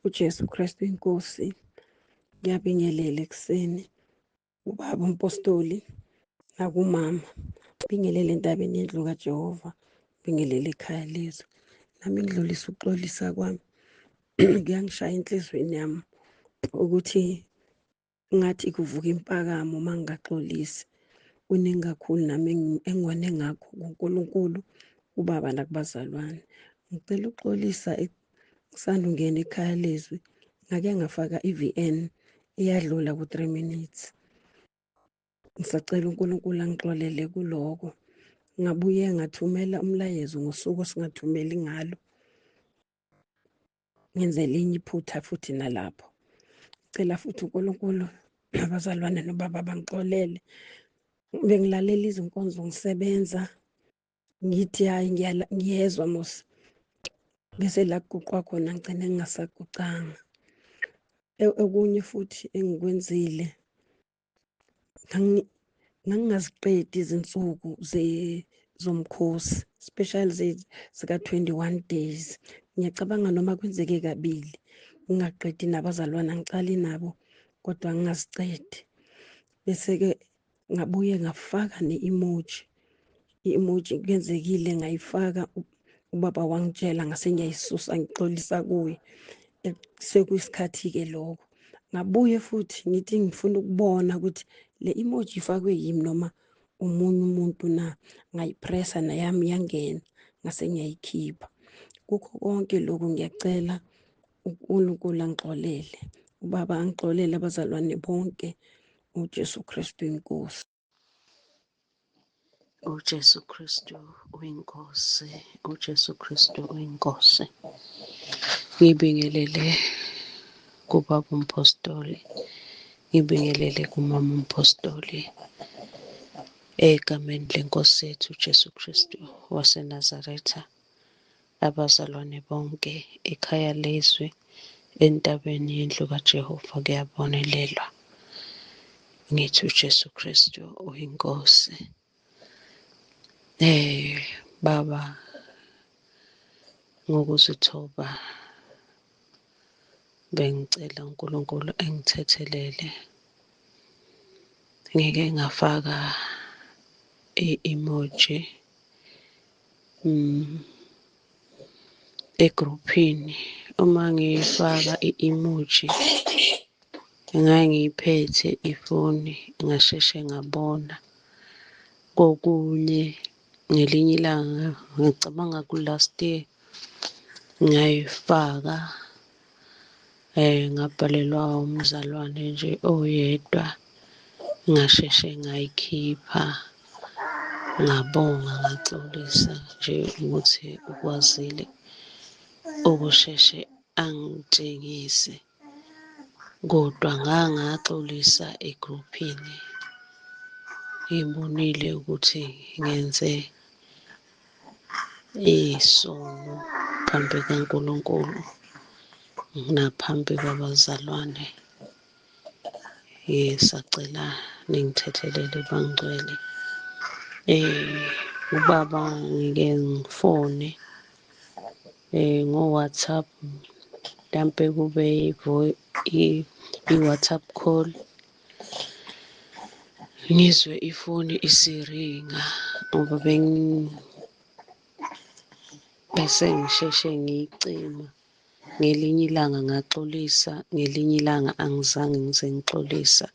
UJesu Kristu inkosi. Ngiyabingelela ekuseni ubaba umpostoli nakumama. Bingelele entabeni yendlu kaJehova, bingelele ekhaya lezwe. Nami ngidlulisa ukuxolisa kwami. Kuyangishaya enhliziyweni yami ukuthi ngathi kuvuka impakamo uma ngingaxolisi. Kuningi kakhulu nami engone ngakho kuNkulunkulu, ubaba nakubazalwane. Ngicela ukuxolisa ngisanda ungena ekhaya lezwi, ngake ngafaka i-V_N eyadlula ku-3 minutes. Ngisacela uNkulunkulu angixolele kuloko. Ngabuye ngathumela umlayezo ngosuku esingathumeli ngalo. Ngenze elinye iphutha futhi nalapho. Cela futhi uNkulunkulu abazalwane nobaba bangixolele. Bengilalela izinkonzo ngisebenza, ngithi hhayi ngiyezwa mos, bese la kuguqwa khona ngigcine ngingasagucanga. Okunye futhi engikwenzile, ngangingaziqedi izinsuku zomkhosi, especially zika-21 days. Ngiyacabanga noma kwenzeke kabili ngingaqedi nabazalwane, angicali nabo kodwa ngingazicedi. Bese-ke ngabuye ngafaka ne-emoji. I-emoji kuyenzekile ngayifaka, ubaba wangitshela ngase ngiyayisusa ngixolisa kuye. Sekuyisikhathi-ke lokho. Ngabuye futhi ngithi ngifuna ukubona ukuthi le emoji ifakwe yimi noma omunye umuntu na, ngayipressa nayami yangena ngase ngiyayikhipha. Kukho konke lokhu ngiyacela uNkulunkulu angixolele, ubaba angixolele, abazalwane bonke, uJesu Kristu inkosi. UJesu Kristu uyinkosi, uJesu Kristu uyinkosi. Ngibingelele kubaba umpostoli, ngibingelele kumama umpostoli, egameni lenkosi yethu uJesu Kristu waseNazaretha. Abazalwane bonke ekhaya lezwi entabeni yendlu kaJehova kuyabonelelwa. Ngithi uJesu Kristu uyinkosi. Baba, ngokuzithoba bengicela uNkulunkulu engithethelele. Ngike ngafaka i-emoji egruphini. Uma ngiyifaka i-emoji ngangiyiphethe ifoni, ngasheshe ngabona. Kokunye ngelinye ilanga ngicabanga ku-last year ngayifaka, ngabhalelwa umzalwane nje oyedwa, ngasheshe ngayikhipha, ngabonga ngaxolisa nje ukuthi ukwazile ukusheshe angitshengise, kodwa ngangaxolisa egruphini. Ngibonile ukuthi ngenze isono phambi kaNkulunkulu naphambi kwabazalwane. Ngisacela ningithethelele bangcwele. Ubaba ngike ngifone ngo-WhatsApp, mhlampe kube i-WhatsApp call, ngizwe ifoni isiringa ngoba bese ngisheshe ngiyicima. Ngelinye ilanga ngaxolisa, ngelinye ilanga angizange ngize ngixolisa.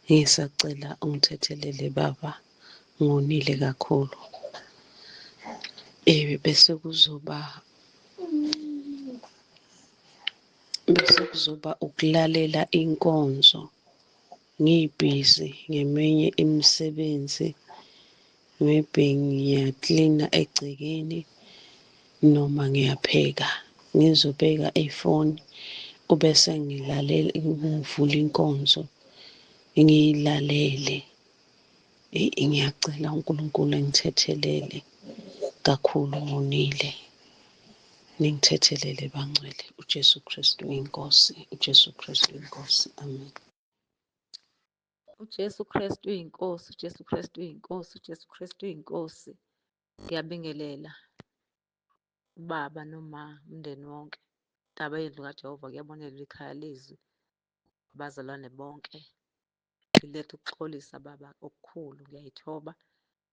Ngisacela ungithethelele baba, ngonile kakhulu. Bese kuzoba ukulalela inkonzo ngibhizi ngeminye imisebenzi, maybe ngiyaklina egcekeni noma ngiyapheka, ngizobeka ifoni kube sengilalela, ngivula inkonzo ngiyilalele. Ngiyacela uNkulunkulu engithethelele kakhulu, ngonile. Ningithethelele bangcwele. uJesu Kristu uyinkosi, uJesu Kristu uyinkosi. Amen. UJesu Kristu uyinkosi, uJesu Kristu uyinkosi, uJesu Kristu uyinkosi. Ngiyabingelela ubaba noma umndeni wonke. Ntaba yendlu kaJehova kuyabonelwa ikhaya lezwi. Abazalwane bonke ngiletha ukuxolisa baba okukhulu ngiyayithoba.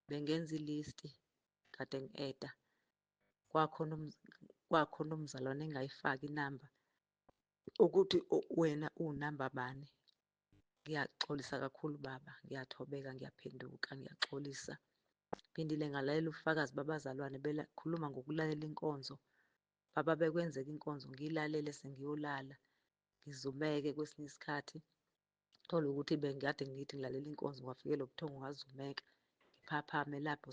Bengenza ilisti kade ngi-eda kwakhona kwakhona umzalwane engayifaki inamba ukuthi wena uwunamba bani. Ngiyaxolisa kakhulu baba, ngiyathobeka, ngiyaphenduka, ngiyaxolisa. Phindile ngalalela ubufakazi babazalwane bekhuluma ngokulalela inkonzo. Baba bekwenzeka inkonzo ngiyilalele sengiyolala, ngizumeke kwesinye isikhathi. Thole ukuthi bengikade ngithi ngilalela inkonzo ngafikelwa ubuthongo ngazumeka. Ngiphaphame lapho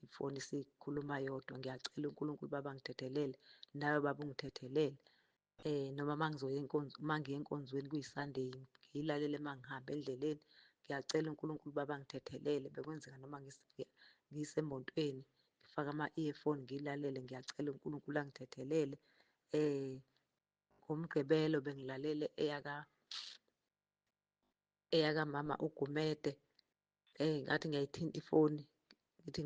ifoni isikhuluma yodwa. Ngiyacela uNkulunkulu baba angithethelele, nawe baba ungithethelele. Noma uma ngizoya uma ngiya enkonzweni kuyi-Sunday ngiyilalele uma ngihamba endleleni. Ngiyacela uNkulunkulu baba angithethelele bekwenzeka noma ngisemotweni ngifake ama-earphone ngiyilalele. Ngiyacela uNkulunkulu angithethelele. NgoMgqibelo bengilalele eyakamama uGumede. Ngathi ngiyayithinta ifoni ngithi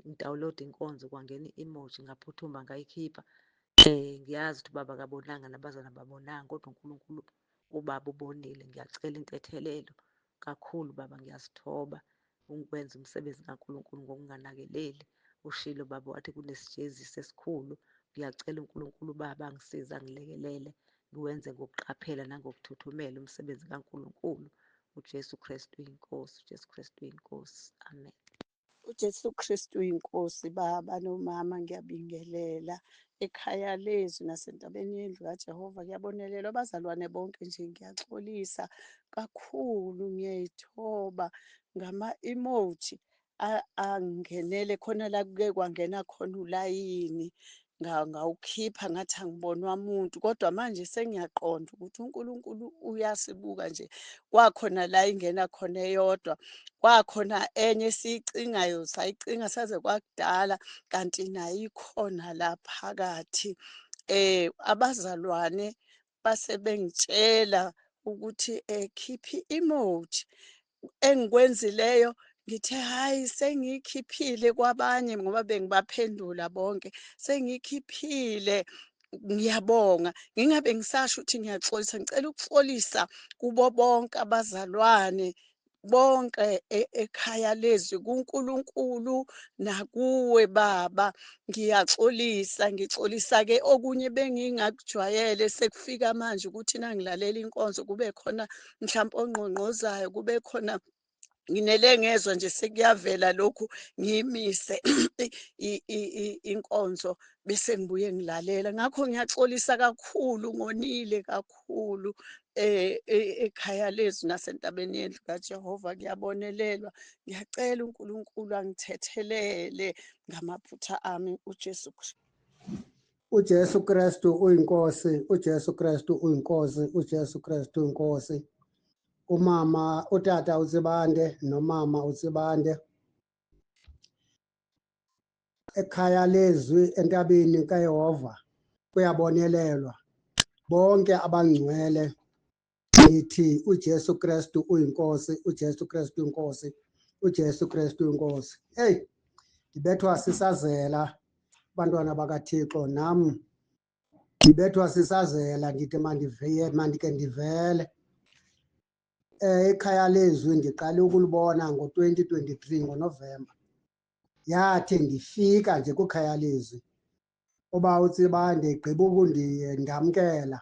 ngidawunilode inkonzo kwangena i-emoji ngaphuthuma ngayikhipha. Ngiyazi ukuthi ubaba akabonanga nabazali ababonanga kodwa uNkulunkulu ubaba ubonile. Ngiyacela intethelelo kakhulu baba, ngiyazithoba ukwenza umsebenzi kaNkulunkulu ngokunganakeleli. Ushilo baba wathi kunesijeziso esikhulu. Ngiyacela uNkulunkulu ubaba angisize angilekelele ngiwenze ngokuqaphela nangokuthuthumela umsebenzi kaNkulunkulu. UJesu Kristu uyinkosi, uJesu Kristu uyinkosi. Amen. UJesu Kristu uyinkosi baba nomama ngiyabingelela ekhaya lezwi nasentabeni yendlu kaJehova kuyabonelelwa abazalwane bonke nje ngiyaxolisa kakhulu ngiyayithoba ngama-emoji angenele khona la kuke kwangena khona ulayini ngawukhipha ngathi angibonwa muntu kodwa manje sengiyaqonda ukuthi uNkulunkulu uyasibuka nje kwakhona la ingena khona eyodwa kwakhona enye esiyicingayo sayicinga saze kwakudala kanti nayo ikhona la phakathi abazalwane base bengitshela ukuthi khiphi emoji engikwenzileyo ngithe hayi sengiyikhiphile kwabanye ngoba bengibaphendula bonke sengiyikhiphile ngiyabonga ngingabe ngisasho ukuthi ngiyaxolisa ngicela ukuxolisa kubo bonke abazalwane bonke ekhaya lezwi kuNkulunkulu nakuwe baba ngiyaxolisa ngixolisa ke okunye bengingakujwayele sekufika manje ukuthi nangilalela inkonzo kube khona mhlawumbe ongqongqozayo kube khona nginele ngezwa nje sekuyavela lokhu ngiyimise inkonzo bese ngibuye ngilalela ngakho ngiyaxolisa kakhulu ngonile kakhulu ekhaya lezwi nasentabeni yendlu kaJehova kuyabonelelwa ngiyacela uNkulunkulu angithethelele ngamaphutha ami uJesu Kristu. UJesu Kristu uyinkosi, uJesu Kristu uyinkosi, uJesu Kristu uyinkosi. Umama utata uTsibande nomama uTsibande ekhaya lezwi entabeni kaYehova kuyabonelelwa bonke abangcwele ngithi uJesu Kristu uyinkosi uJesu Kristu uyinkosi uJesu Kristu uyinkosi hey ndibethwa sisazela bantwana bakaThixo nam ndibethwa sisazela ndithi mandiviye mandike ndivele ikhaya lezwi ndiqale ukulibona ngo-2023 ngoNovemba yathi ndifika nje kwikhaya lezwi uba uTsibande igqiba ukundamkela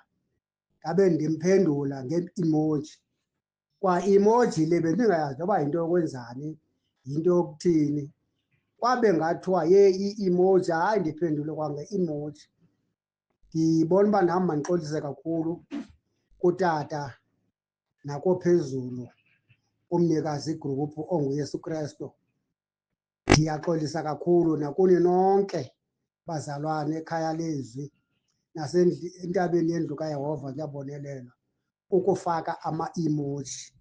ndabe ndimphendula nge-emoji kwa emoji le bendingayazi noba yinto yokwenzani yinto yokuthini kwabe ngathiwa ye i-emoji hayi ndiphendule kwange-emoji ndibona uba nam mandixolise kakhulu kutata nakophezulu umnikazi igruphu onguYesu Kristu Ndiyaxolisa kakhulu nakuni nonke bazalwane ekhaya lezwi nasentabeni yendlu kaYehova kuyabonelelwa ukufaka ama-emoji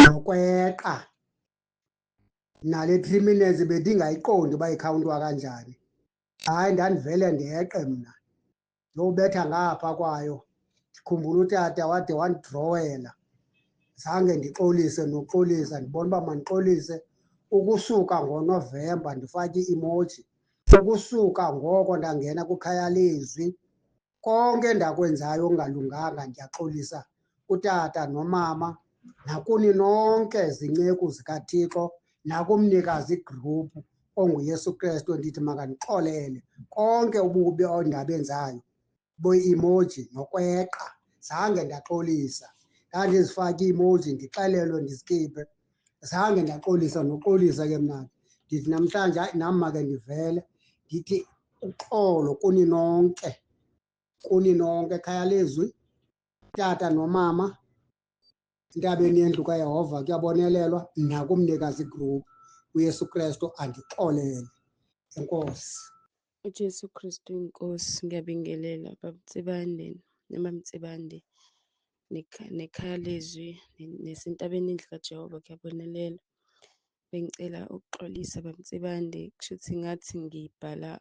nokweqa nale 3 minutes bendingayiqondi uba ikhawuntwa kanjani. Hayi, ndandivele ndeqe mna ndiyobetha ngapha kwayo. Ndikhumbula utata wade wandidrowela, zange ndixolise noxolisa. Ndibona uba mandixolise ukusuka ngoNovemba ndifake i-emoji, ukusuka ngoko ndangena kwikhaya lezwi. Konke endakwenzayo okungalunganga ndiyaxolisa kutata nomama nakuni nonke zinceku zikaThixo nakumnikazi igruphu onguYesu Krestu, ndithi makandixolele konke ububi ondabenzayo boyi-emoji nokweqa. Zange ndaxolisa, ndandizifake ii-emoji ndixelelwe ndizikhiphe, zange ndaxolisa noxolisa ke mna. Ndithi namhlanje hayi nam make ndivele ndithi uxolo kuni nonke, kuni nonke ekhaya lezwi, tata nomama, entabeni yendlu kaYehova kuyabonelelwa, nakumnikazi igruphu uYesu Krestu andixolele. Enkosi. UJesu Kristu inkosi, ngiyabingelela babuTsibande noMamTsibande nekhaya lezwi nesentabeni indlu kaJehova kuyabonelela. Bengicela ukuxolisa babuTsibande, kushuthi ngathi ngibhala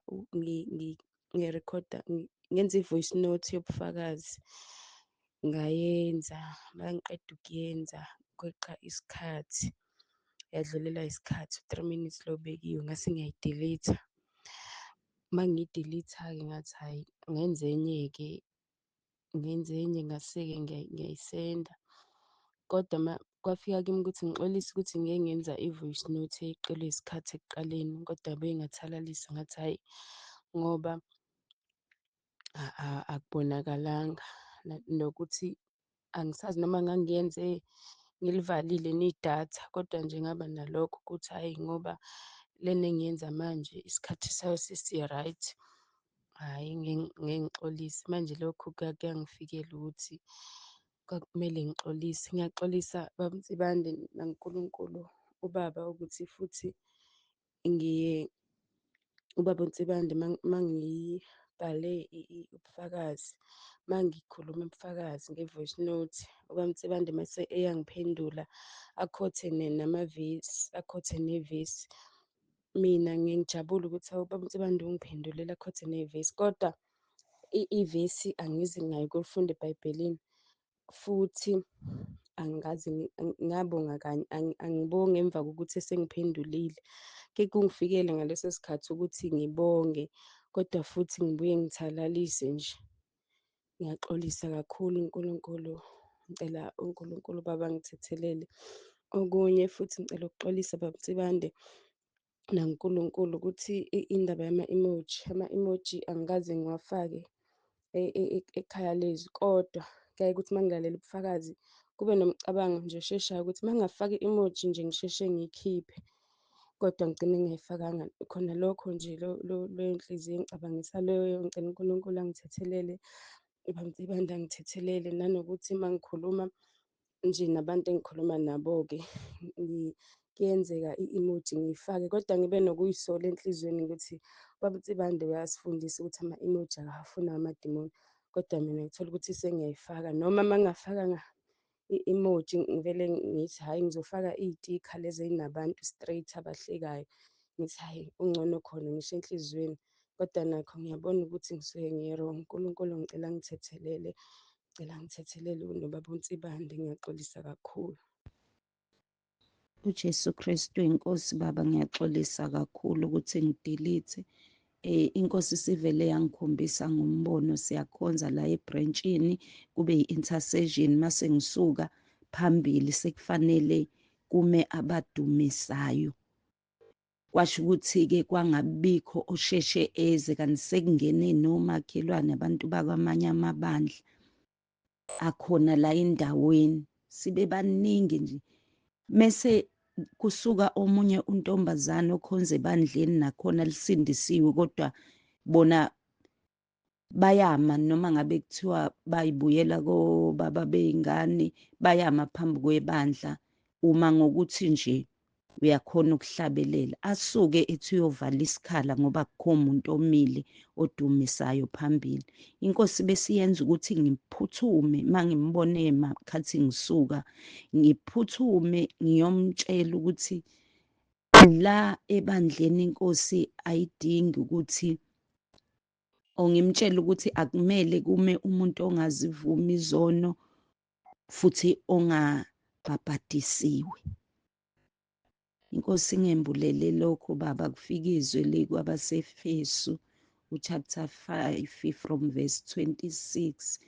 ngirekhoda ngenza i-voice note yobufakazi ngayenza, mangiqeda ukuyenza kweqa isikhathi, yadlulelwa isikhathi u-three minutes lo obekiwe ngase ngiyayi-delete-a. Uma ngiyi-delete-a-ke ngathi hhayi ngenze enye-ke, ngenze enye ngase-ke ngiyayisenda. Kodwa uma kwafika kimi ukuthi ngixolise ukuthi ngike ngenza i-voice note eyeqelwe isikhathi ekuqaleni, kodwa ngabuye ngathalalisa ngathi hhayi ngoba akubonakalanga nokuthi angisazi noma ngangiyenze ngilivalile nedatha kodwa nje ngaba nalokho ukuthi hhayi ngoba lena engiyenza manje isikhathi sayo sesi-right. Hhayi ngeke ngixolise manje lokhu kuyangifikela ukuthi kwakumele ngixolise. Ngiyaxolisa baba uNsibande nakuNkulunkulu ubaba ukuthi futhi ngiye ubaba uNsibande mangibhale ubufakazi, mangikhuluma ubufakazi nge-voice note, ubaba uNsibande mase eyangiphendula akhothe namavesi, akhothe nevesi. Mina ngiye ngijabule ukuthi hawu ubaba uNsibande ungiphendulile akhothe nevesi, kodwa ivesi angizi ngayo ukulifunda eBhayibhelini futhi angikaze ngabonga kanye, angibongi emva kokuthi esengiphendulile. Ke kungifikele ngaleso sikhathi ukuthi ngibonge kodwa futhi ngibuye ngithalalise nje. Ngiyaxolisa kakhulu uNkulunkulu, ngicela uNkulunkulu ubaba angithethelele. Okunye futhi ngicela ukuxolisa baba Nsibande naNkulunkulu ukuthi indaba yama-emoji, ama-emoji angikaze ngiwafake ekhaya lezwi kodwa kuyaye kuthi uma ngilalela ubufakazi kube nomcabango nje osheshayo ukuthi uma ngingafaka i-emoji nje ngisheshe ngiyikhiphe kodwa ngigcine ngingayifakanga. Khona lokho nje leyo nhliziyo engicabangisa leyo, ngicela uNkulunkulu angithethelele, ibandla angithethelele nanokuthi uma ngikhuluma nje nabantu engikhuluma nabo-ke kuyenzeka i-emoji ngiyifake kodwa ngibe nokuyisola enhliziyweni ukuthi ubaba uNsibande uyasifundisa ukuthi ama-emoji akawafuni amadimoni kodwa mina ngithola ukuthi sengiyayifaka noma uma ngingafakanga i-emoji ngivele ngithi hhayi ngizofaka iy'tikha lezi ey'nabantu straight abahlekayo ngithi hhayi kungcono khona ngisho enhliziyweni kodwa nakho ngiyabona ukuthi ngisuke ngi-wrong. UNkulunkulu ngicela angithethelele, ngicela angithethelele nobaba uNsibande ngiyaxolisa kakhulu. UJesu Kristu inkosi baba ngiyaxolisa kakhulu ukuthi ngidelete inkosi sivele yangikhombisa ngombono siyakhonza la ebrentshini kube yi-intercession mase ngisuka phambili sekufanele kume abadumisayo kwasho ukuthi-ke kwangabikho osheshe eze kanti sekungene nomakhelwane abantu bakwamanye amabandla akhona la endaweni sibe baningi nje mese kusuka omunye untombazane okhonza ebandleni nakhona lisindisiwe kodwa bona bayama noma ngabe kuthiwa bayibuyela kobaba bey'ngane bayama phambi kwebandla uma ngokuthi nje uyakhona ukuhlabelela asuke ethi uyovala isikhala ngoba kukho muntu omile odumisayo phambili inkosi besiyenza ukuthi ngiphuthume mangimbone makhathi ngisuka ngiphuthume ngiyomtshela ukuthi la ebandleni inkosi ayidingi ukuthi or ngimtshele ukuthi akumele kume umuntu ongazivumi izono futhi ongabhabhadisiwe. Inkosi ingembulele lokho baba kufika izwi le kwabasefesu Uchapter 5 from verse 26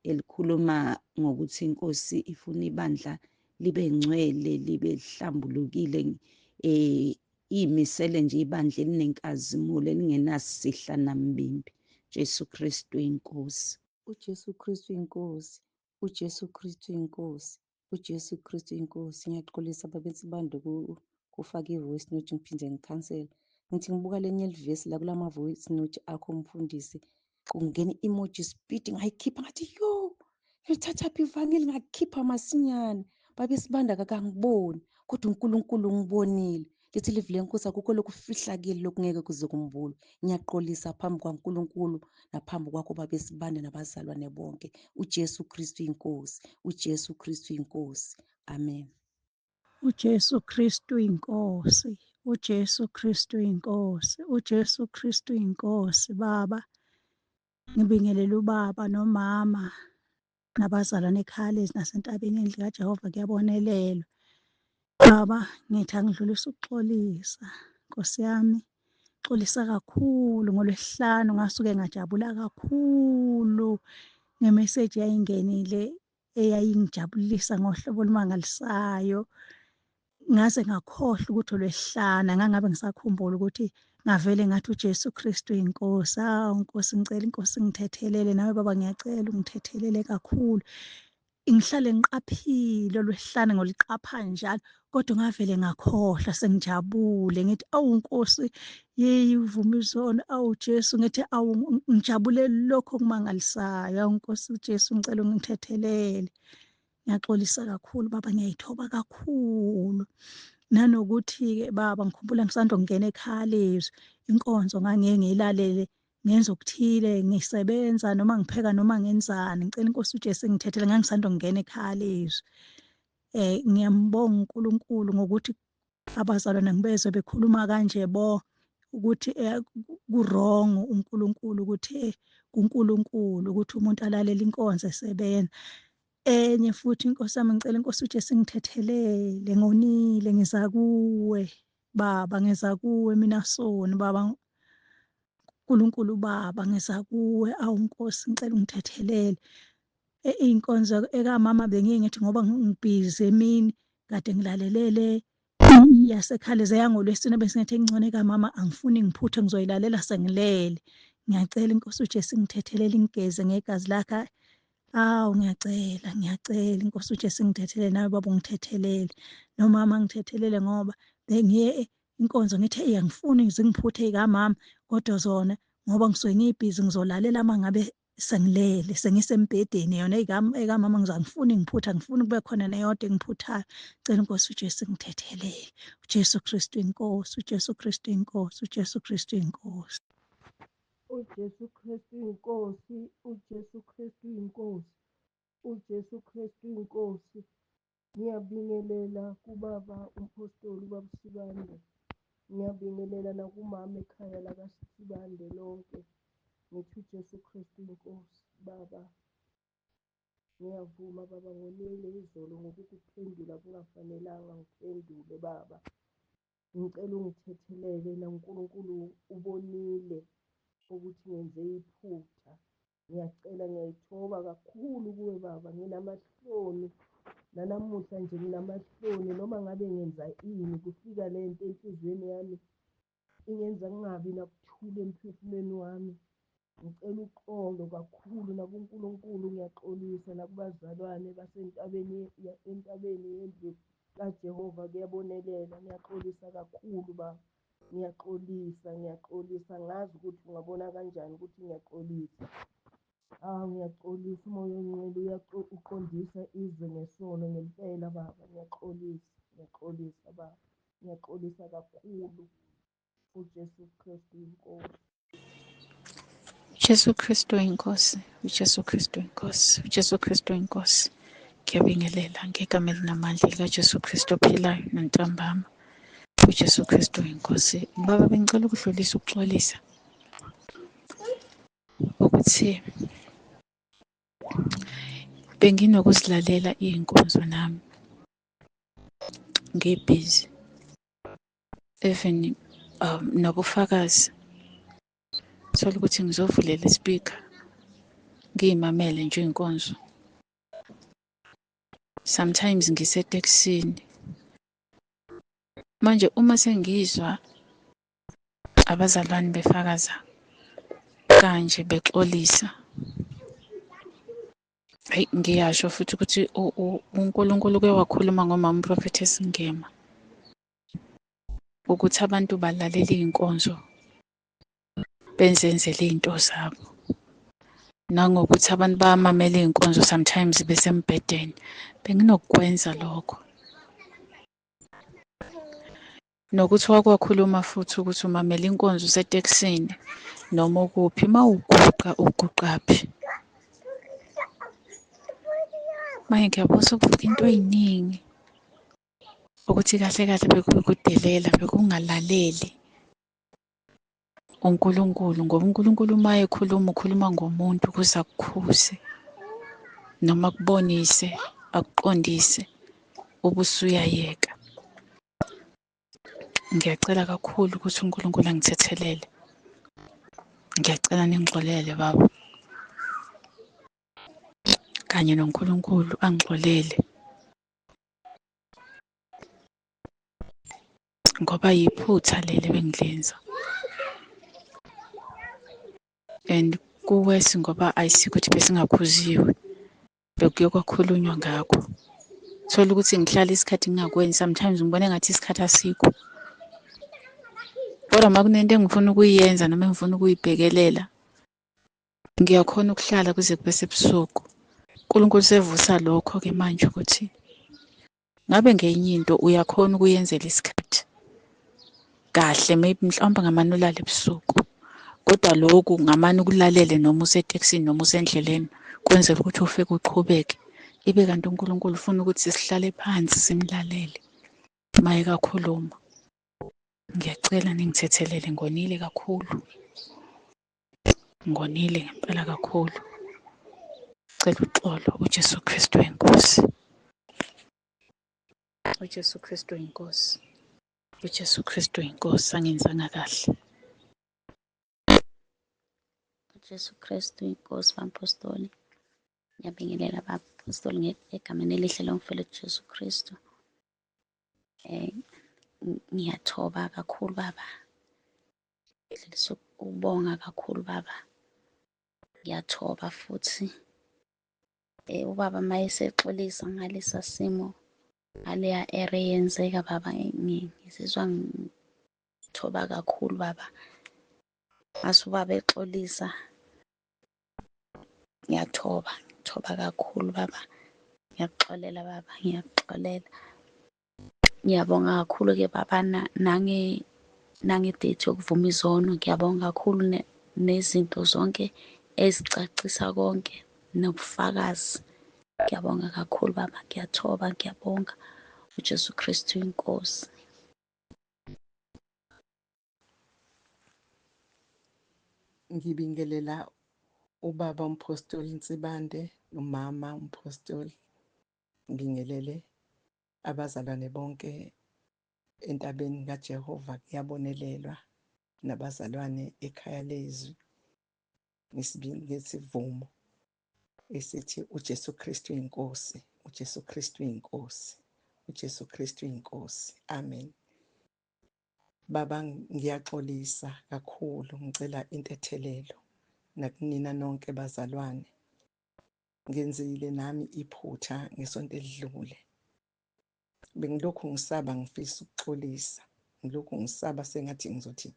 elikhuluma ngokuthi inkosi ifuna ibandla libe ngcwele libe hlambulukile eh imisele nje ibandla elinenkazimulo elingenasihla nambimbi. Jesu Kristu inkosi. UJesu Kristu inkosi. UJesu Kristu inkosi. UJesu Kristu inkosi. Ngiyaxolisa baba Nsibande kufaka i-voice note ngiphinde ngikhansele. Ngithi ngibuka lenye livesi la kulama voice note akho mfundisi. Kungena i-emoji speed ngayikhipha ngathi yo ngilithathaphi ivangeli ngakhipha masinyane. Babe Sibanda kakangiboni kodwa uNkulunkulu ungibonile. Lithi livi lenkosi akukho lokufihlakele lokungeke kuze kumbulwe. Ngiyaxolisa phambi kwaNkulunkulu naphambi kwakho babe Sibanda nabazalwane bonke. UJesu Kristu inkosi. UJesu Kristu inkosi. Amen. UJesu Kristu inkosi. UJesu Kristu inkosi. UJesu Kristu inkosi baba. Ngibingelela ubaba nomama nabazalwane ekhaya lezi nasentabeni endlu kaJehova kuyabonelelwa. Baba ngithi angidlulise ukuxolisa Nkosi yami xolisa kakhulu ngolwesihlanu ngasuke ngajabula kakhulu ngemeseji yayingenile eyayingijabulisa ngohlobo olumangalisayo ngaze ngakhohlwa ukuthi olwesihlanu ngangabe ngisakhumbula ukuthi ngavele ngathi uJesu Kristu inkosi. Awu Nkosi, ngicela inkosi ngithethelele nawe baba, ngiyacela ungithethelele kakhulu. Ngihlale ngiqaphile olwesihlanu ngoliqapha njalo, kodwa ngavele ngakhohlwa sengijabule ngithi awu Nkosi, yeyi uvuma izono, awu Jesu, ngithi awu ngijabule lokho okumangalisayo. Awu Nkosi uJesu, ngicela ungithethelele. Ngiyaxolisa kakhulu baba, ngiyayithoba kakhulu. Nanokuthi-ke baba, ngikhumbula ngisanda kungena ekhaya lezwi, inkonzo ngangiye ngiyilalele ngenza okuthile, ngisebenza noma ngipheka noma ngenzani, ngicela inkosi uJesu ingithethele, ngangisanda kungena ekhaya lezwi. Ngiyambonga uNkulunkulu ngokuthi abazalwane ngibezwe bekhuluma kanje bo ukuthi ku-wrong uNkulunkulu ukuthi kuNkulunkulu ukuthi umuntu alalele inkonzo esebenza. Enye futhi inkosi yami, ngicela inkosi uJesu ingithethelele, ngonile, ngiza kuwe baba, ngiza kuwe mina soni baba, uNkulunkulu baba, ngiza kuwe, awu Nkosi ngicela ungithethelele. Inkonzo ekamama bengiye ngithi ngoba ngibhizi emini kade ngilalelele yasekhaleze yangolwesine, bese ngithi engcono ekamama angifuni ngiphuthe, ngizoyilalela sengilele. Ngiyacela inkosi uJesu ingithethelele, ingigeze ngegazi lakhe. Awu ngiyacela, ngiyacela inkosi uJesu ingithethelele, nawe baba ungithethelele, nomama ngithethelele, ngoba bengiye inkonzo ngithi eyi angifuni zingiphuthe ey'kamama, kodwa zona ngoba ngisuke ngibhizi ngizolalela uma ngabe sengilele sengisembhedeni, yona ekamama angifuni ngiphutha, angifuni kube khona neyodwa engiphuthayo. Cela inkosi uJesu ingithethelele. UJesu Kristu inkosi, uJesu Kristu inkosi, uJesu Kristu inkosi. UJesu Kristu inkosi, uJesu Kristu inkosi, uJesu Kristu inkosi. Ngiyabingelela kubaba umpostoli ubaba Sibande. Ngiyabingelela nakumama ekhaya lakaSibande lonke. Ngithi uJesu Kristu inkosi. Baba, ngiyavuma baba ngonile izolo ngokukuphendula kungafanelanga ngiphendule baba. Ngicela ungithethelele naNkulunkulu ubonile ukuthi ngenze iphutha. Ngiyacela ngiyayithoba kakhulu kuwe baba, nginamahloni nanamuhla nje nginamahloni noma ngabe ngenza ini kufika le nto enhliziyweni yami ingenza ngingabi nakuthula emphefumulweni wami. Ngicela uxolo kakhulu nakuNkulunkulu, ngiyaxolisa nakubazalwane basentabeni entabeni yendlu kaJehova kuyabonelela. Ngiyaxolisa kakhulu baba, ngiyaxolisa, ngiyaxolisa. Ngazi ukuthi ungabona kanjani ukuthi ngiyaxolisa. Awu ngiyaxolisa, umoya oyingcwele uqondisa izwe ngesono ngempela baba. Ngiyaxolisa, ngiyaxolisa baba, ngiyaxolisa kakhulu. uJesu Kristu inkosi. Jesu Kristu inkosi, uJesu Kristu inkosi, uJesu Kristu inkosi. Ngiyabingelela ngegama elinamandla likaJesu Kristu ophilayo nantambama. uJesu Kristu inkosi. Baba bengicela ukudlulisa ukuxolisa ukuthi benginokuzilalela iy'nkonzo nami ngibhizi even nobufakazi. Thola ukuthi ngizovulela ispeaker ngiyimamele nje iy'nkonzo. Sometimes ngisetekisini. Manje uma sengizwa abazalwane befakaza kanje bexolisa, hhayi ngiyasho futhi ukuthi uNkulunkulu uke wakhuluma ngomama uMprofethesi Ngema ukuthi abantu balalela iy'nkonzo benzenzele iy'nto zabo. Nangokuthi abantu bayamamela iy'nkonzo sometimes besembhedeni. Benginokukwenza lokho. Nokuthi wake wakhuluma futhi ukuthi umamela inkonzo usetekisini noma ukuphi, uma uguqa uguqaphi? Manje ngiyabona sekuvuka into ey'ningi ukuthi kahle kahle bekuwukudelela, bekungalaleli uNkulunkulu ngoba uNkulunkulu uma ekhuluma ukhuluma ngomuntu ukuze akukhuze noma akubonise akuqondise ubusuyayeka. Ngiyacela kakhulu ukuthi uNkulunkulu angithethelele. Ngiyacela ningixolele baba. Kanye noNkulunkulu angixolele. Ngoba yiphutha leli ebengilenza. And ku-worse ngoba ayisikho ukuthi besingakhuziwe. Bekuke kwakhulunywa ngakho. Thola ukuthi ngihlala isikhathi ngingakwenzi sometimes ngibona engathi isikhathi asikho. Kodwa uma kunento engifuna ukuyenza noma engifuna ukuyibhekelela, ngiyakhona ukuhlala kuze kube sebusuku. uNkulunkulu sevusa lokho-ke manje ukuthi ngabe ngenye into uyakhona ukuyenzela isikhathi kahle maybe mhlawumbe ngamane ulale ebusuku kodwa lokhu ngamane ukulalele noma usetekisini noma usendleleni kwenzela ukuthi ufike uqhubeke ibe kanti uNkulunkulu ufuna ukuthi sihlale phansi simlalele uma ekakhuluma. Ngiyacela ningithethelele ngonile kakhulu. Ngonile ngempela kakhulu. Cela uxolo uJesu Kristu inkosi. UJesu Kristu inkosi. UJesu Kristu inkosi angenzanga kahle. UJesu Kristu inkosi bampostoli. Ngiyabingelela bapostoli egameni elihle lomfelo Jesu Kristu. Eh ngiyathoba kakhulu baba. Ngidlulisa ukubonga kakhulu baba. Ngiyathoba futhi. Eh ubaba mayesexolisa ngalesa simo ngaleya ere eyenzeka baba ngizizwa ngithoba kakhulu baba. Mase ubaba exolisa ngiyathoba, ngithoba kakhulu baba. Ngiyakuxolela baba, ngiyakuxolela. Ngiyabonga kakhulu-ke baba nange-date yokuvuma izono. Ngiyabonga kakhulu nezinto zonke ezicacisa konke nobufakazi. Ngiyabonga kakhulu baba, ngiyathoba, ngiyabonga. UJesu Kristu inkosi. Ngibingelela ubaba uMphostoli Nsibande nomama uMphostoli. Ngibingelele abazalwane bonke entabeni kaJehova kuyabonelelwa nabazalwane ekhaya lezwi ngesivumo esithi uJesu Kristu inkosi, uJesu Kristu inkosi, uJesu Kristu inkosi. Amen. Baba ngiyaxolisa kakhulu ngicela intethelelo nakunina nonke bazalwane. Ngenzile nami iphutha ngesonto elidlule. Bengilokhu ngisaba ngifisa ukuxolisa. Ngilokhu ngisaba sengathi ngizothi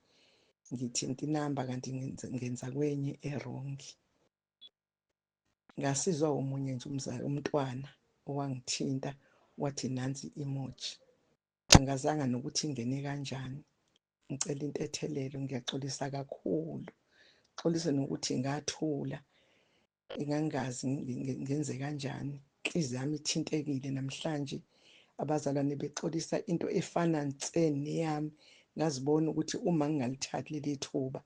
ngithinta inamba kanti ngenza kwenye erongi. Ngasizwa omunye nje umzali umntwana owangithinta wathi nansi emoji. Angazanga nokuthi ingene kanjani. Ngicela intethelelo ngiyaxolisa kakhulu. Xolise nokuthi ngathula ngangingazi ngenze kanjani. Inhliziyo yami ithintekile namhlanje abazalwane bexolisa into efana nse neyami. Ngazibona ukuthi uma ngingalithathi leli thuba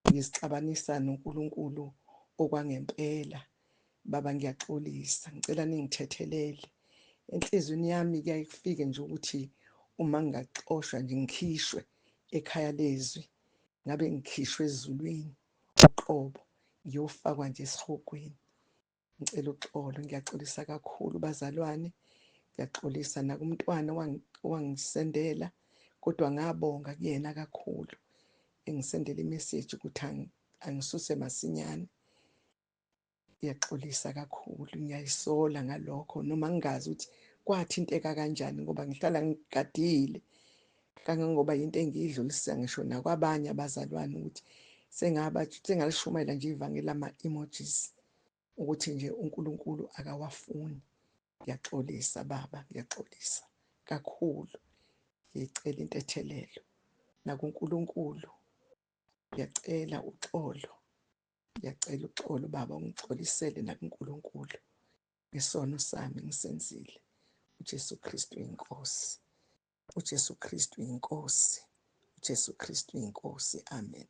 ngizixabanisa noNkulunkulu okwangempela. Baba ngiyaxolisa, ngicela ningithethelele. Enhliziyweni yami kuyaye kufike nje ukuthi uma ngingaxoshwa nje ngikhishwe ekhaya lezwi, ngabe ngikhishwe ezulwini. Uqobo ngiyofakwa nje esihogweni. Ngicela uxolo, ngiyaxolisa kakhulu bazalwane, ngiyaxolisa nakumntwana owangisendela, kodwa ngabonga kuyena kakhulu engisendela imeseji ukuthi angisuse masinyane. Ngiyaxolisa kakhulu, ngiyayisola ngalokho noma ngingazi ukuthi kwathinteka kanjani ngoba ngihlala ngigadile kangangoba yinto engiyidlulisa ngisho nakwabanye abazalwane ukuthi sengalishumayela nje ivangeli lama-emojis ukuthi nje uNkulunkulu akawafuni. Ngiyaxolisa baba, ngiyaxolisa kakhulu. Ngicela intethelelo nakuNkulunkulu, ngiyacela uxolo, ngiyacela uxolo baba, ungixolisele nakuNkulunkulu ngesono sami ngisenzile. UJesu Kristu inkosi, uJesu Kristu inkosi, uJesu Kristu inkosi. Amen.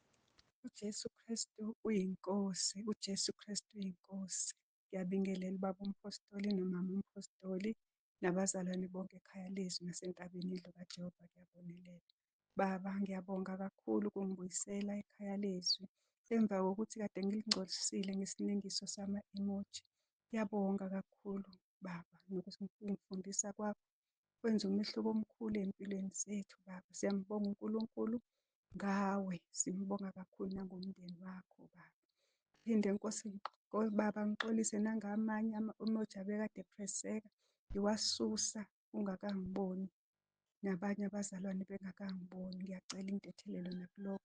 UJesu Kristu uyinkosi, uJesu Kristu uyinkosi. Ngiyabingelela ubaba uMphostoli nomama uMphostoli nabazalwane bonke ekhaya lezwi nasentabeni indlu kaJehova kuyabonelela. Baba, ngiyabonga kakhulu ukungibuyisela ekhaya lezwi emva kokuthi kade ngilingcolisile ngesinengiso sama-emoji. Ngiyabonga kakhulu baba nokungifundisa kwakho kwenza umehluko omkhulu ey'mpilweni zethu baba. Siyambonga uNkulunkulu ngawe, simbonga kakhulu nangomndeni wakho baba. Phinde Nkosi baba ngixolise nangamanye ama-emoji abekade ephreseka ngiwasusa ungakangiboni nabanye abazalwane bengakangiboni. Ngiyacela intethelelo nakulokho.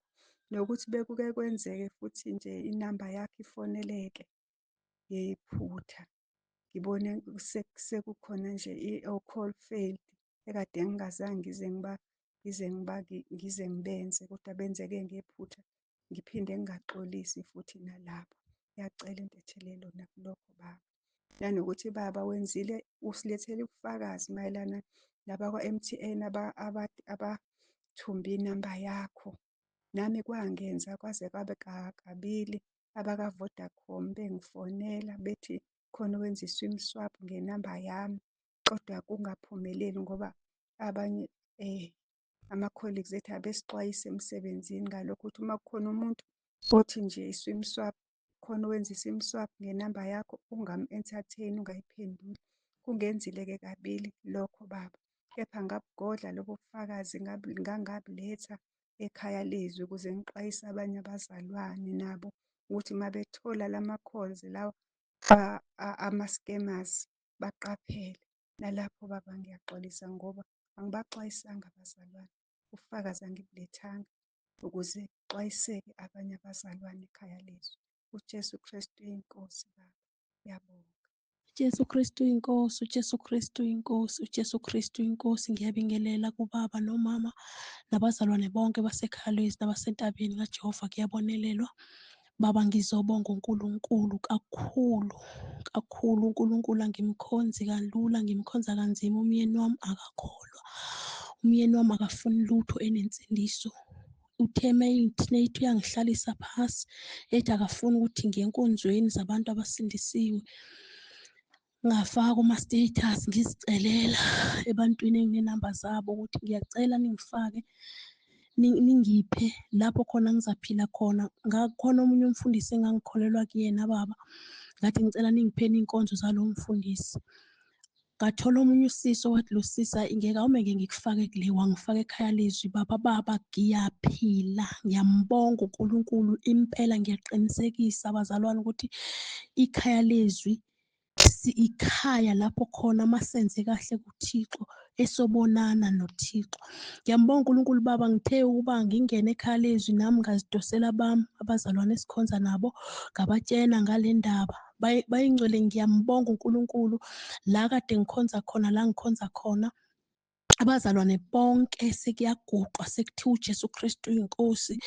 Nokuthi bekuke kwenzeke futhi nje inamba yakho ifoneleke ngephutha. Ngibone sekukhona nje o-call failed ekade ngingazange ngize ngiba ngize ngiba ngize ngibenze kodwa benzeke ngephutha ngiphinde ngingaxolisi futhi nalapho. Ngiyacela intethelelo nakulokho baba. Nanokuthi baba wenzile usilethele ubufakazi mayelana nabakwa-M_T_N abathumbe inamba yakho. Nami kwangenza kwaze kwabe kabili abaka-Vodacom bengifonela bethi khona owenza i-swim swap ngenamba yami kodwa kungaphumeleli ngoba abanye ama-colleagues ethu abesixwayisa emsebenzini ngalokho ukuthi uma kukhona umuntu othi nje i-swim swap, khona owenza i-sim swap ngenamba yakho ungamu-entertain, ungayiphenduli. Kungenzile-ke kabili lokho baba, kepha ngabugodla lobo bufakazi ngangabuletha ekhaya lezwi ukuze ngixwayise abanye abazalwane nabo ukuthi uma bethola lama-calls lawa ama-scammers baqaphele. Nalapho baba ngiyaxolisa ngoba angibaxwayisanga abazalwane, ubufakazi angibulethanga ukuze kuxwayiseke abanye abazalwane ekhaya lezwi. UJesu Kristu inkosi baba, ngiyabonga. Jesu Kristu inkosi, uJesu Kristu inkosi, uJesu Kristu inkosi. Ngiyabingelela kubaba nomama nabazalwane bonke basekhaya nabasentabeni kaJehova kuyabonelelwa. Baba ngizobonga uNkulunkulu kakhulu kakhulu. uNkulunkulu angimkhonzi kalula, ngimkhonza kanzima. Umyeni wami akakholwa, umyeni wami akafuni lutho enensindiso. Uthe meyithi uyangihlalisa phasi ethi akafuni ukuthi ngiye enkonzweni zabantu abasindisiwe. Ngafaka kuma-status ngizicelela ebantwini enginenamba zabo ukuthi ngiyacela ningifake ningiphe lapho khona ngizaphila khona. Ngakhona omunye umfundisi engangikholelwa kuyena baba, ngathi ngicela ningipheni iy'nkonzo zalowo mfundisi. Ngathola omunye usisi owathi lo sisi hhayi ngeke awume ngeke ngikufake kule, wangifaka ekhaya lezwi baba, baba ngiyaphila, ngiyambonga uNkulunkulu impela ngiyaqinisekisa bazalwane ukuthi ikhaya lezwi ikhaya lapho khona masenze kahle kuThixo esobonana noThixo. Ngiyambonga uNkulunkulu baba, ngithe ukuba ngingene ekhaya lezwi nami ngazidosela bami abazalwane esikhonza nabo, ngabatshena ngale ndaba. Bayingcwele, ngiyambonga uNkulunkulu la kade ngikhonza khona, la ngikhonza khona abazalwane bonke sekuyaguqwa sekuthiwa uJesu Kristu uyinkosi.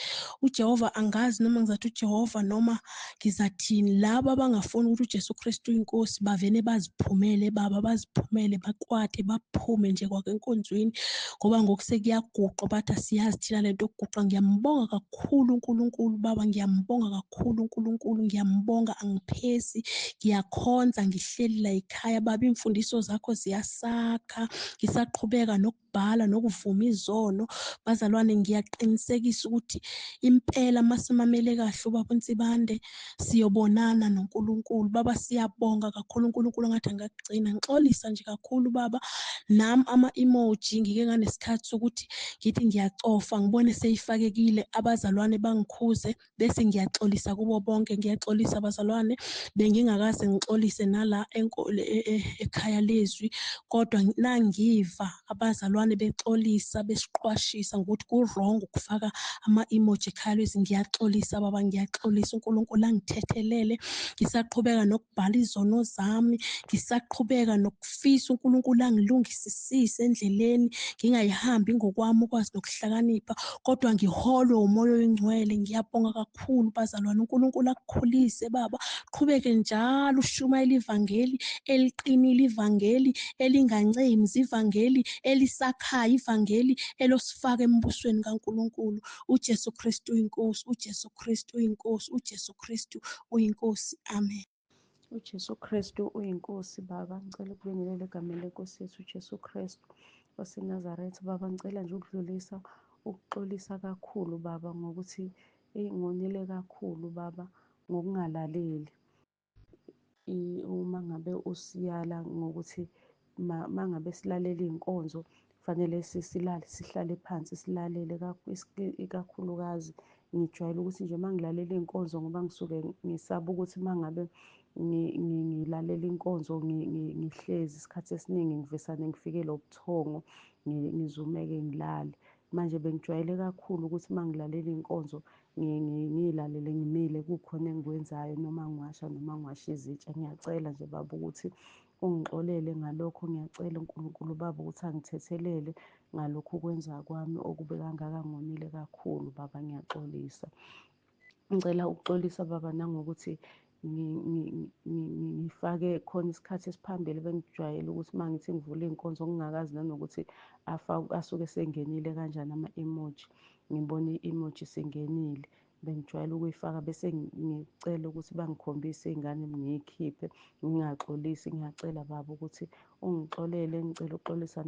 uJehova angazi noma ngizathi uJehova noma ngizathini. Laba abangafuni ukuthi uJesu Kristu uyinkosi bavele baziphumele baba, baziphumele bakwate baphume nje kwakenkonzweni ngoba ngoku sekuyaguqwa bathi asiyazi thina lento yokuguqa. Ngiyambonga kakhulu uNkulunkulu baba, ngiyambonga kakhulu uNkulunkulu, ngiyambonga angiphesi, ngiyakhonza ngihleli la ekhaya baba, iy'mfundiso zakho ziyasakha. Ngisaqhubeka nokubhala nokuvuma izono. Bazalwane, ngiyaqinisekisa ukuthi impela masimamele kahle ubaba uNsibande siyobonana noNkulunkulu. Baba, siyabonga kakhulu, uNkulunkulu ngathi angakugcina. Ngixolisa nje kakhulu baba, nami ama-emoji ngike nganesikhathi sokuthi ngithi ngiyacofa ngibone seyifakekile, abazalwane bangikhuze bese ngiyaxolisa kubo bonke. Ngiyaxolisa bazalwane, bengingakaze ngixolise nala ekhaya lezwi, kodwa nangiva abazalwane bexolisa besiqwashisa ngokuthi ku-wrong ukufaka ama-emoji ekhaya lezwi. Ngiyaxolisa baba, ngiyaxolisa, uNkulunkulu angithethelele. Ngisaqhubeka nokubhala izono zami, ngisaqhubeka nokufisa uNkulunkulu angilungisisise endleleni, ngingayihambi ngokwami ukwazi nokuhlakanipha, kodwa ngiholwe uMoya oyiNgcwele. Ngiyabonga kakhulu bazalwane, uNkulunkulu akukhulise baba, qhubeke njalo ushumayela ivangeli eliqinile, ivangeli elingancemzi, ivangeli elisakhayo, ivangeli elosifaka embusweni kaNkulunkulu. uJesu Kristu uyinkosi, uJesu Kristu uyinkosi, uJesu Kristu uyinkosi. Amen. UJesu Kristu uyinkosi baba, ngicela ukubingelela egameni lenkosi yethu uJesu Kristu waseNazaretha. Baba, ngicela nje ukudlulisa ukuxolisa kakhulu baba ngokuthi ngonile kakhulu baba ngokungalaleli. Uma ngabe usiyala ngokuthi mangabe silalela iy'nkonzo kufanele silale, sihlale phansi silalele ikakhulukazi. Ngijwayele ukuthi nje uma ngilalela iy'nkonzo ngoba ngisuke ngisaba ukuthi uma ngabe ngilalela inkonzo ngihlezi isikhathi esiningi ngivesane ngifikelwe ubuthongo ngizumeke ngilale. Manje bengijwayele kakhulu ukuthi uma ngilalela iy'nkonzo ngiyilalele ngimile, kukhona engikwenzayo, noma ngiwasha noma ngiwasha izitsha. Ngiyacela nje baba ukuthi ungixolele ngalokho, ngiyacela uNkulunkulu baba ukuthi angithethelele ngalokhu kwenza kwami okube kangaka, ngonile kakhulu baba, ngiyaxolisa. Ngicela ukuxolisa baba nangokuthi ngifake khona isikhathi esiphambili. Bengijwayele ukuthi uma ngithi ngivula iy'nkonzo ngingakazi nanokuthi asuke esengenile kanjani ama-emoji, ngibone i-emoji isingenile. Bengijwayele ukuyifaka bese ngicela ukuthi bangikhombise iy'ngane ngiyikhiphe ngingaxolisi. Ngiyacela baba ukuthi ungixolele, ngicela ukuxolisa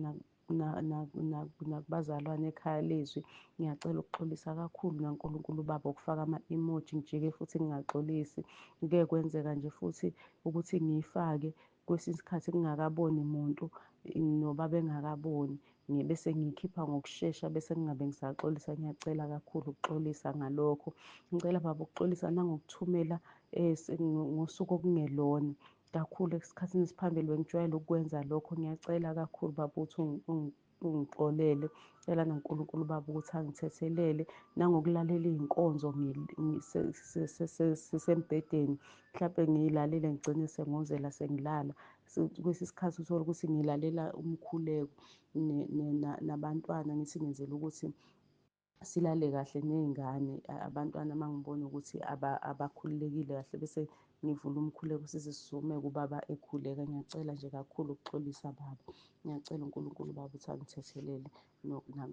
nakubazalwane ekhaya lezwi. Ngiyacela ukuxolisa kakhulu naNkulunkulu baba ukufaka ama-emoji ngijike futhi ngingaxolisi. Kuke kwenzeka nje futhi ukuthi ngiyifake kwesinye isikhathi kungakaboni muntu noba bengakaboni, bese ngiyikhipha ngokushesha bese ngingabe ngisaxolisa. Ngiyacela kakhulu ukuxolisa ngalokho. Ngicela baba ukuxolisa nangokuthumela ngosuku okungelona kakhulu. Esikhathini esiphambili bengijwayele ukukwenza lokho. Ngiyacela kakhulu baba ukuthi ungixolele. Ngicela naNkulunkulu baba ukuthi angithethelele nangokulalela iy'nkonzo sisembhedeni, mhlampe ngiyilalele ngigcine sengozela sengilala. Kwesinye isikhathi uthole ukuthi ngilalela umkhuleko nabantwana, ngithi ngenzela ukuthi silale kahle ney'ngane. Abantwana uma ngibona ukuthi abakhululekile kahle bese ngivula umkhuleko size sisume kubaba ekhuleka. Ngiyacela nje kakhulu ukuxolisa baba, ngiyacela uNkulunkulu baba ukuthi angithethelele.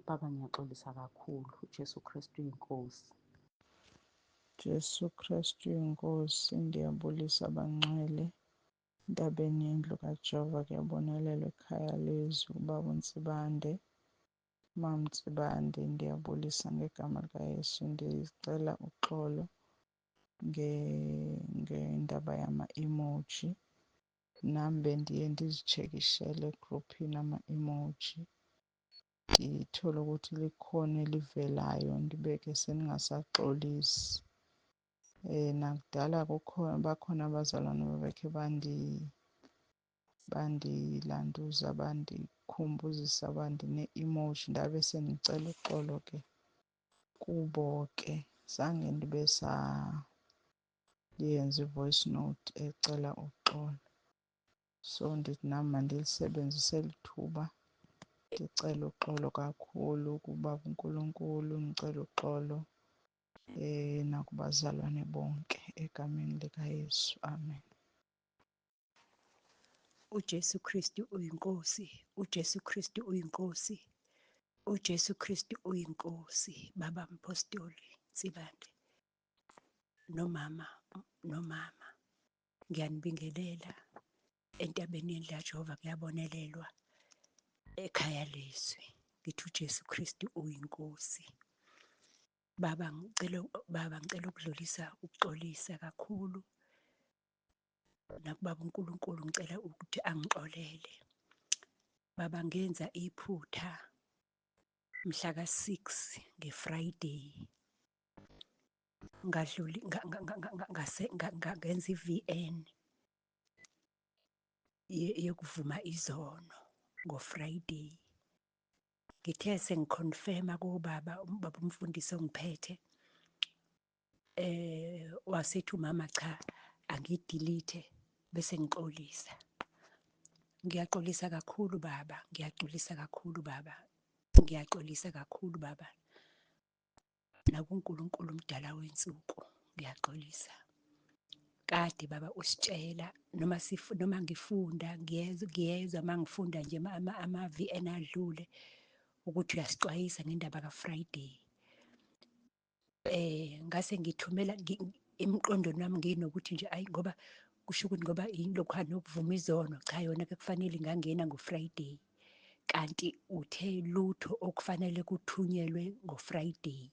Baba ngiyaxolisa kakhulu. uJesu Kristu uyinkosi. Jesu Kristu uyinkosi. Ndiyabulisa abangcwele entabeni yendlu kaJehova. Kuyabonelelwa ekhaya lezwi ubaba uNsibande, Mama Nsibande, ndiyabulisa ngegama likaYesu. Ndicela uxolo ngendaba yama-emoji. Nami bendiye ndizitshekishele egruphini ama-emoji, ndithole ukuthi likhona elivelayo ndibe ke sendingasaxolisi. Nakudala kukhona bakhona abazalwane babekhe bandilanduza bandikhumbuzisa bandine-emoji, ndabe sendicela uxolo ke kubo ke. Zange ndibe sayenza i-voice note ecela uxolo. So ndithi nam mandilisebenzise eli thuba ndicele uxolo kakhulu kubaba uNkulunkulu, ndicele uxolo nakubazalwane bonke egameni likaYesu. Amen. uJesu Kristu uyinkosi, uJesu Kristu uyinkosi, uJesu Kristu uyinkosi. Baba Mpostoli Nsibande nomama nomama, ngiyanibingelela entabeni yendlu kaJehova, kuyabonelelwa ekhaya lezwi. Ngithi uJesu Kristu uyiNkosi. Baba ngicela, baba ngicela ukudlulisa ukuxolisa kakhulu nakubaba uNkulunkulu, ngicela ukuthi angixolele. Baba ngenza iphutha mhla ka-6 nge-Friday, ngadluli ngenza i-VN yokuvuma izono ngo-Friday. Ngithe sengiconfirma kubaba, ubaba umfundisi ongiphethe, wasethi umama cha angidelete bese ngixolisa. Ngiyaxolisa kakhulu baba, ngiyaxolisa kakhulu baba, ngiyaxolisa kakhulu baba. NakuNkulunkulu umdala wensuku ngiyaxolisa. Kade baba usitshela noma noma ngifunda ngiyezwa mangifunda nje ama-VN adlule ukuthi uyasixwayisa ngendaba ka-Friday. Ngase ngithumela emqondweni wami nginokuthi nje ayi ngoba kusho ukuthi ngoba yilokhu nokuvuma izono, cha yona ke kufanele ingangena ngo-Friday. Kanti uthe lutho okufanele kuthunyelwe ngo-Friday.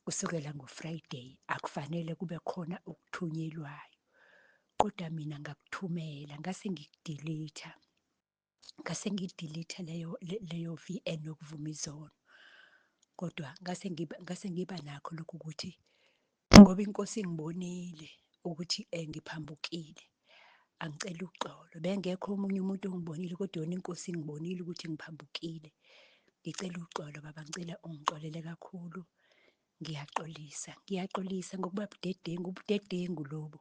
Kusukela ngo-Friday akufanele kube khona okuthunyelwayo. Kodwa mina ngakuthumela ngase ngikudelete. Ngase ngidelete leyo VN yokuvuma izono. Kodwa ngase ngiba nakho lokhu ukuthi ngoba inkosi ingibonile ukuthi ngiphambukile, angicela uxolo. Bengekho omunye umuntu ongibonile kodwa yona inkosi ingibonile ukuthi ngiphambukile. Ngicela uxolo baba, ngicela ungixolele kakhulu. Ngiyaxolisa, ngiyaxolisa ngokuba budedengu, ubudedengu lobu.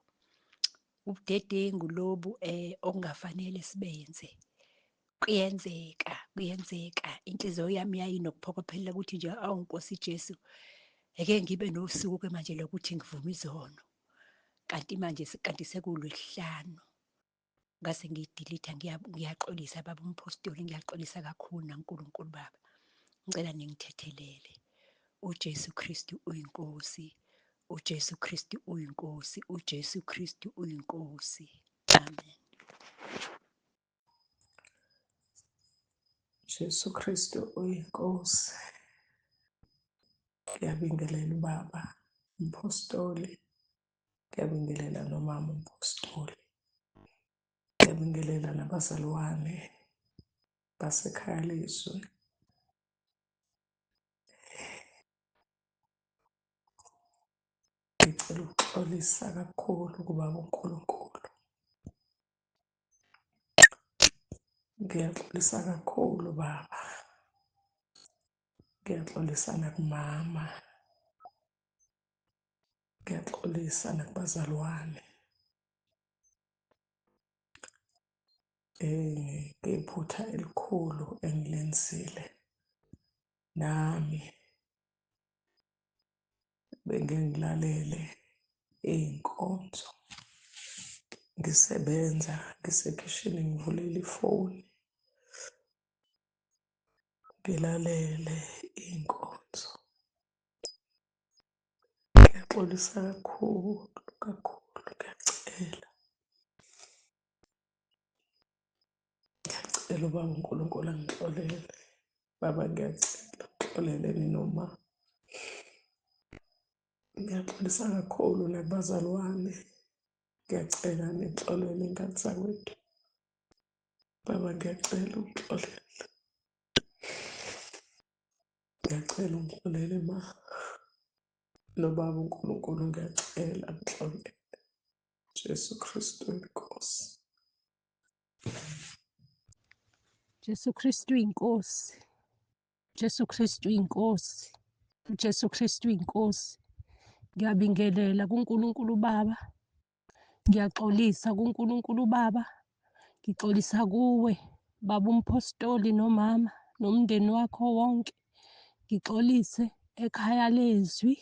Ubudedengu lobu okungafanele sibenze. Kuyenzeka, kuyenzeka. Inhliziyo yami yayinokuphokophelela ukuthi nje awu Nkosi Jesu, eke ngibe nosuku ke manje lokuthi ngivume izono. Kanti manje kanti sekuLwesihlanu. Ngase ngiyidelete, ngiyaxolisa baba umpostoli, ngiyaxolisa kakhulu naNkulunkulu baba. Ngicela ningithethelele. uJesu Kristu uyiNkosi. uJesu Kristu uyiNkosi. uJesu Kristu uyiNkosi. Amen. Jesu Kristu uyiNkosi. Ngiyabingelela ubaba umpostoli, ngiyabingelela nomama umpostoli, ngiyabingelela nabazalwane basekhaya lezwi. Ngicela ukuxolisa kakhulu kubaba uNkulunkulu. Ngiyaxolisa kakhulu baba. Ngiyaxolisa nakumama. Ngiyaxolisa nakubazalwane. Ngephutha elikhulu engilenzile nami bengingilalele iy'nkonzo ngisebenza ngisekhishini ngivulile ifoni ngilalele iy'nkonzo. Ngiyaxolisa kakhulu kakhulu, ngiyacela. Ngiyacela ubaba uNkulunkulu angixolele. Baba ngiyacela ungixolele noma. Ngiyaxolisa kakhulu nakubazalwane. Ngiyacela ningixolele ngane zakwethu. Baba ngiyacela ungixolele. Ngiyacela ungixolele ma. Nobaba uNkulunkulu ngiyacela ngixolele. Jesu Kristu inkosi. Jesu Kristu inkosi. Jesu Kristu inkosi. Jesu Kristu inkosi. Ngiyabingelela kuNkulunkulu Baba. Ngiyaxolisa kuNkulunkulu Baba. Ngixolisa kuwe baba umpostoli nomama nomndeni wakho wonke. Ngixolise ekhaya lezwi,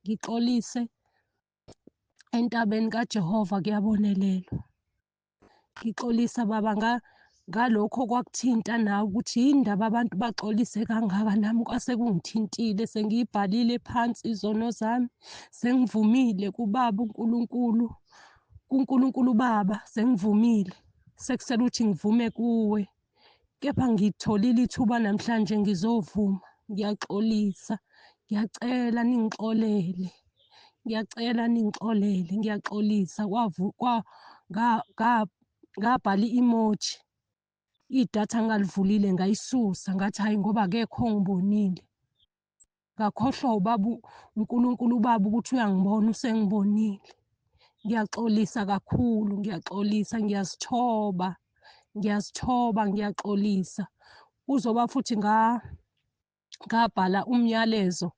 ngixolise entabeni kaJehova kuyabonelelwa. Ngixolisa baba ngalokho kwakuthinta nawe ukuthi yini ndaba abantu baxolise kangaka, nami kwase kungithintile, sengiyibhalile phansi izono zami, sengivumile kubaba uNkulunkulu, kuNkulunkulu Baba sengivumile, sekusele ukuthi ngivume kuwe. Kepha ngitholile ithuba namhlanje ngizovuma. Ngiyaxolisa, ngiyacela ningixolele. Ngiyacela ningixolele, ngiyaxolisa. Ngabhala i-emoji. Idatha ngalivulile ngayisusa ngathi hhayi ngoba akekho ongibonile. Ngakhohlwa ubaba uNkulunkulu ubaba ukuthi uyangibona usengibonile. Ngiyaxolisa kakhulu, ngiyaxolisa, ngiyazithoba, ngiyazithoba, ngiyaxolisa. Kuzoba futhi ngabhala umyalezo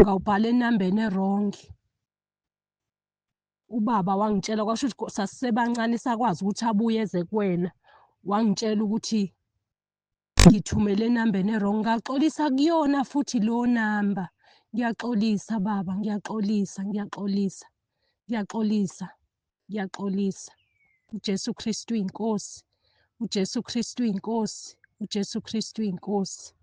ngawubhala enambeni erongi. Ubaba wangitshela kwasho ukuthi sasisebancane sakwazi ukuthi abuye eze kuwena. Wangitshela ukuthi ngithumele enambeni erong, ngaxolisa kuyona futhi leyo namba. Ngiyaxolisa baba, ngiyaxolisa, ngiyaxolisa, ngiyaxolisa, ngiyaxolisa. UJesu Kristu uyinkosi, uJesu Kristu uyinkosi, uJesu Kristu uyinkosi.